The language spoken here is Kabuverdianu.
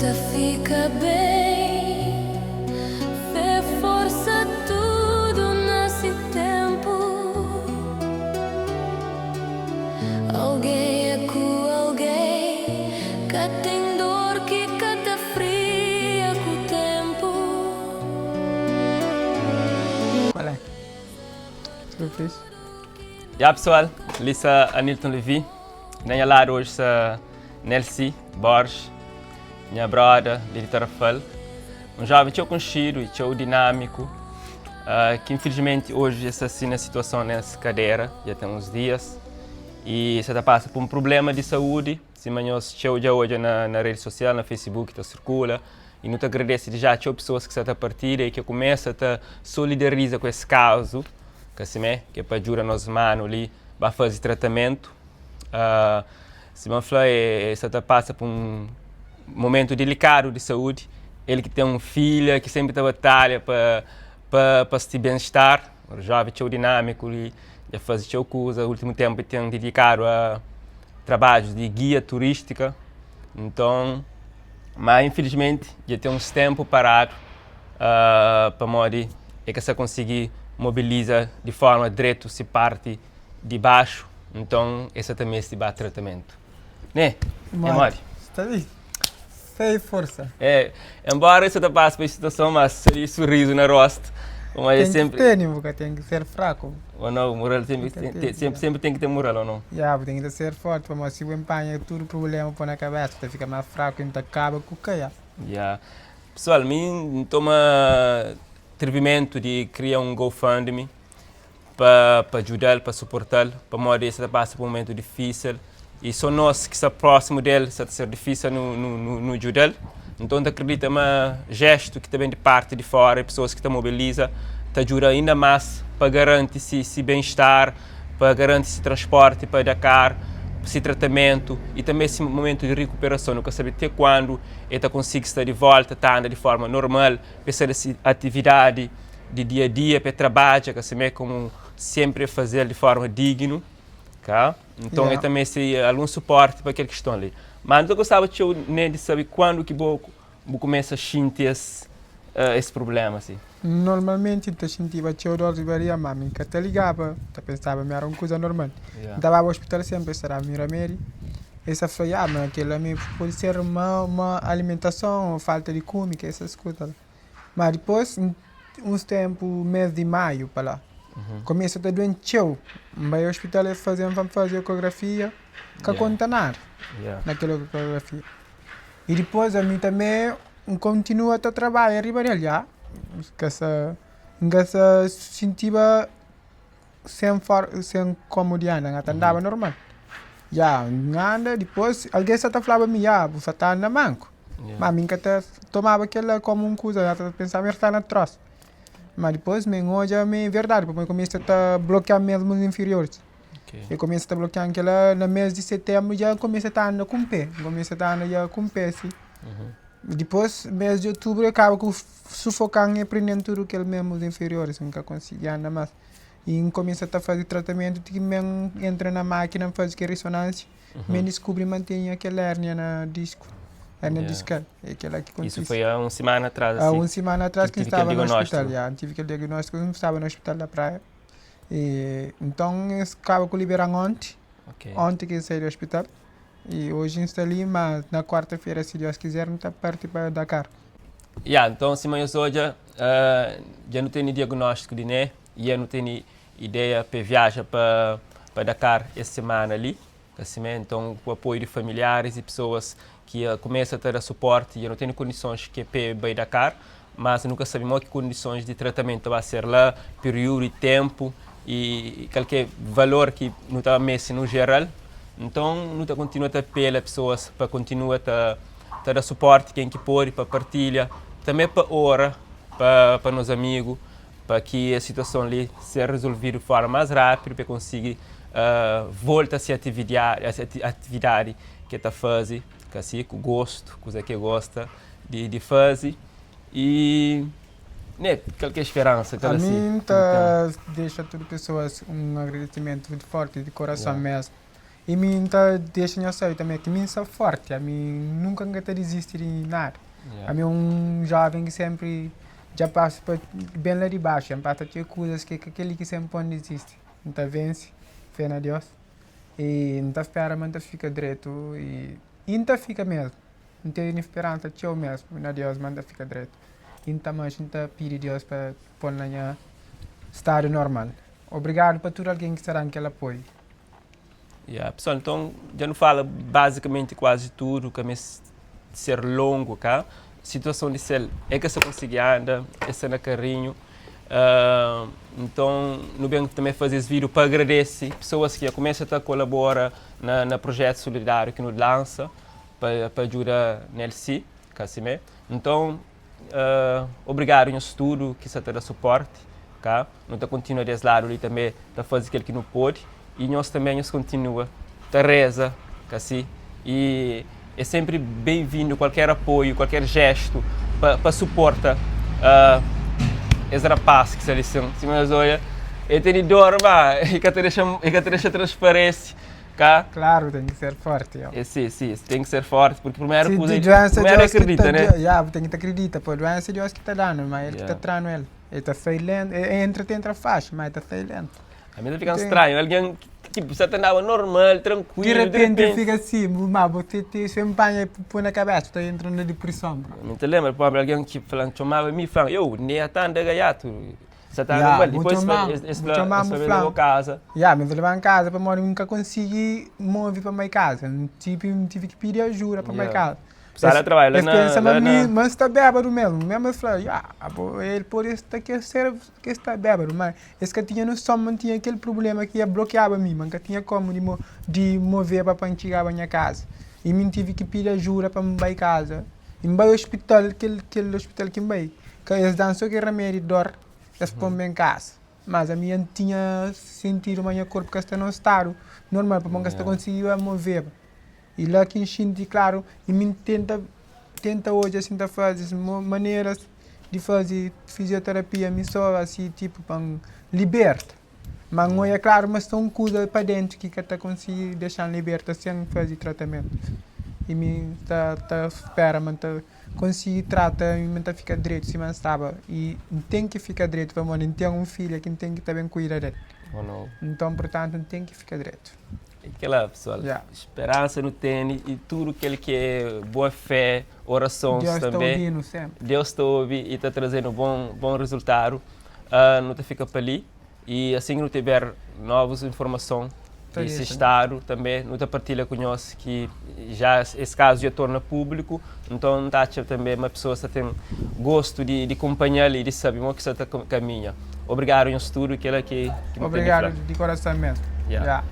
ta fika ben. Fé, forsa, tudu na si ténpu. Algen é ku algen, ka ten dor ki ka ta fria ku ténpu. Qual é? Tudo fixe? Ya pessoal, li sa Anilton Levy. Na nha ladu hoje sa Nelcy Borges, nha broda li di Tarrafal. Um jovem txeu konxidu e txeu dinâmiku, uh, ki infelizmenti hoje sta assim na situason nes kadera, dja ten uns dias, e sa ta pasa por um problema di saúdi, sima nhos txeu dja odja na, na rede social, na Facebook ta sirkula, e nu ta agradese di já txeu pessoas ki sa ta partilha e ki kumesa ta solidariza ku es kazu, ka simé, ki é pa djuda nos manu li ba faze tratamentu. Uh, sima N fla, e, e sa ta pasa pa un momentu delikadu di saúdi. El ki ten un filha ki senpri ta batalha pa pa pa si ben-estar, un joven txeu dinâmiku li, dja faze txeu kuza. Últimu ténpu el ten didikadu a trabadjus di gia turístika. Nton, má infilismenti dja ten uns ténpu paradu uh, pamodi el ka sa konsigi mobiliza di forma dretu si parti di baxu, nton el sa ta meste ba tratamentu. Né? É modi? Sta li. Fé e forsa. É, embora el sa ta pasa pa es situason, mas sa li sorrizu na rostu, pamodi el Ten ki senpri. tene, bu ka ten ki ser fraku. Ou nau, mural senpri Ka ten, ten, senpri, senpri ten ki ten mural, ou nau? Ya, bu ten ki ta ser forti, pamodi si bu enpanha tudu prubléma pô na kabésa, bu ta fika más fraku i bu ta kaba ku ka, ya. Ya. Pesoal, mi N toma trivimentu di kria un GoFundMe pa pa djuda-l, pa suporta-l, pamodi el sta ta pasa pa un momentu difísil i sô nos ki sta prósimu del sta ta ser difísil nu nu nu djuda-l. Nton, N ta kridita ma jéstu ki ta ben di párti di fóra i pesoas ki ta mobiliza ta djuda inda más pa garanti si si ben-star, pa garanti si transpórti pa Dakar, si tratamentu i tanbê si momentu di rekuperason. Nu ka sabe te kuandu el ta konsigi sta di vólta ta anda di fórma normal, pa el sta na si atividadi di dia a dia, pa el trabadja, ka simé komu senpri el faze-l di fórma dignu, ka? Nton, el ta meste algun suporti pa kel kiston li. Má, nu ta gostaba txeu ne di sabe kuandu ki bo bu kumesa xinti es es prubléma si. Normalmenti N ta xintiba txeu dor di bariga, má mi N ka ta ligaba, N ta pensaba ma éra un kuza normal. N ta baba ospital sénpri, es ta daba mi ramedi, es ta fla, ya, ma kel-la mi pode ser ma ma alimentason ô falta di kume, kes esas kuza la. Má dipôs, uns ténpu, mês di maiu pa la, kumesa ta duen txeu. N bai ospital, es faze-m pa N faze ekografia, ka konta nada na kel ekografia. I dipôs ami tanbê N kontinua ta trabadja riba del ja, N ka sa N ka sa xintiba sen for sen komu di anda, N ka ta andaba normal. Ja N anda dipôs algen sa ta flaba mi, ya bu sa ta anda manku, ma mi N ka ta tomaba kila komu un kuza, N ta pensaba ma el sta na trosa. Ma dipôs mi N odja ma é verdadi, pabia N kumesa ta blokia mesmu inferioris. E kumesa ta blokian kila na mes di setenbru dja N kumesa ta anda ku un pe, N kumesa ta anda dja ku un pe si. Dipôs mes di otubru e kaba ku sufokan e prenden tudu kel menbrus inferioris, N ka konsigi anda mas. I N kumesa ta faze tratamentu ti ki N entra na makina N faze kel risonansia, mi N diskubri ma N tinha kel ernia na disku, ernia diskal, e kila ki kontise. Isu foi a un simana atras asi? A un simana atras ki N staba na ospital, ya, N tive kel diagnostiku, N staba na ospital da Praia. E nton es kaba ku libera-m onti, onti ki N sai di ospital i oji N sta li, ma na kuarta-fera si Dios kizer N ta parti pa Dakar. Ya, nton sima nhos odja, dja nu tene diagnóstiku di ne i dja nu tene ideia pa e viaja pa pa Dakar es simana li. Ka simé, nton ku apoiu di familiaris i pesoas ki kumesa ta da suporti, dja nu tene kondisons ki é pa e bai Dakar, mas nu ka sabe modi ki kondisons di tratamentu ta ba ser la, piriudu di tenpu i kalker valor ki nu ta meste nu jeral. Nton nu ta kontinua ta apela pesoas pa kontinua ta ta da suporti ken ki pode pa partilha, tanbe pa ora pa pa nos amigu pa ki es situason li ser rizolvidu di forma mas rapidu pa e konsigi volta si atividadi ki e ta faze kasi ku gostu, kuza ki e gosta di faze i ne kal ki é speransa kal asi Ami N ta dexa tudu pesoas un agradesimentu forti di korason mesmu. I mi N ta dexa nhos sabe tanbe ki mi N sta fórti, ami nunka N ka ta dizisti di nada. Ami é un jóven ki sénpri dja pasa pa ben la di baxu, dja N pasa txeu kuzas ki ka kel-li ki sénpri pô-m dizisti. N ta vense, fé na Deus, i N ta spera ma N ta fika dretu i N ta fika mésmu. N tene speransa txeu mésmu na Deus ma N ta fika dretu. I N ta manxe N ta pidi Deus pa pô-m na nha stadu normal. Obrigadu pa tudu algen ki sta da-m kel apoiu. Ya, pessoal, nton dja nu fala bazikamenti kuazi tudu, ka meste ser longu, ka? Situason di sel é ka sta konsigi anda, é sta na karinhu. Uh, nton nu ben tanbe faze es vídiu pa agradese pesoas ki dja kumesa ta kolabora na, na projetu solidáriu ki nu lansa pa, pa djuda Nelsi, ka simé? Nton, uh, obrigadu nhos tudu ki sta ta da suporti, ka? Nu ta kontinua des ladu li tanbe ta faze kel ki nu pode i nhos tanbe nhos kontinua ta reza, ka si? I é senpri ben-vindu kualker apoiu, kualker jestu pa, pa suporta uh, es rapaz ki sta li sin. Sima nhos odja, el tene dor, ma el ka ta dexa, el ka ta dexa transparese. Ka? Claro, tem ki ser forti, yo. É, si, si, tem ki ser forti, porque primeru Si kuza, di doença primeru é Deus ki ta akredita, né? Ya, bu ten ki ta akredita, pô, doença é Deus ki ta danu, ma el ki ta Yeah. tranu el. El ta sai lento, el entra ta entra faxi, ma el ta sai lento. Ami ta fika Tem. stranhu, algen ki tipo sa ta andaba normal, Di trankuilu, di repenti repenti. fika si, ma bu ti ti se npanha pô na kabesa, bu ta entra na deprison, bro. Mi ta lembra, pobre algen ki fla, txomaba mi, fla, eu, Nea ta anda gaiatu. Sa ta Ya, normal. bu Dipôs txoma-m, es, es bu fla, txoma-m, es bu fla, fla-m. leba kaza. Ya, mas el leba-m kaza pamodi N ka konsigi move pa mai kaza. N tive, N tive ki pidi ajuda pa mai Ya. kaza. Sa la trabadja la Es na, pensa ma la mi, na. ma N sta bébadu mésmu. Mésmu es fla, ya, abo, el pode sta ke ser ke sta bébadu, má es ka tinha noson ma N tinha kel prubléma ki ia blokiaba mi, ma N ka tinha kómu di mo, di moveba pa N txigaba nha kaza. I mi N tive ki pidi ajuda pa N bai kaza. I N bai ospital, kel, kel ospital ki N bai, ka es da-m so kel ramedi di dór, es pô-m ben kaza. Mas ami N tinha sentidu ma nha korpu ka sta na un stadu normal, pamodi N ka sta konsigiba moveba. I la ki N xinti klaru i mi N tenta tenta odja si N ta faze maneras di faze fizioterapia mi so asi tipu pa N liberta. Ma N odja klaru ma sta un kuza pa dentu ki ka ta konsigi dexa-m liberta sen faze tratamentu. I mi N ta ta spera ma N ta konsigi trata i ma N ta fika dretu sima N staba. I N ten ki fika dretu pamodi N ten un filha ki N ten ki ta ben kuida del. Nton, purtantu, N ten ki fika dretu. É kela pessoal, Yeah. speransa nu tene e tudo kel ki é boa fé, orasons Deus ta tanbe. obi-nu senpri. Deus ta obi e ta traze-nu bon bon resultadu. Uh, nu ta fika pa li e asin ki nu tiver novus informason Ta di se dexa. stadu tanbe nu ta partilha ku nhos ki ja es kazu dja torna públiku. Nton N ta atxa tanbe ma pesoas ta ten gostu di di kunpanha-l i di sabe mo ki sta ta kaminha. Obrigadu nhos tudu, kela ki ki nu ten di Obrigadu fla. di korason mesmu. Ya. Ya.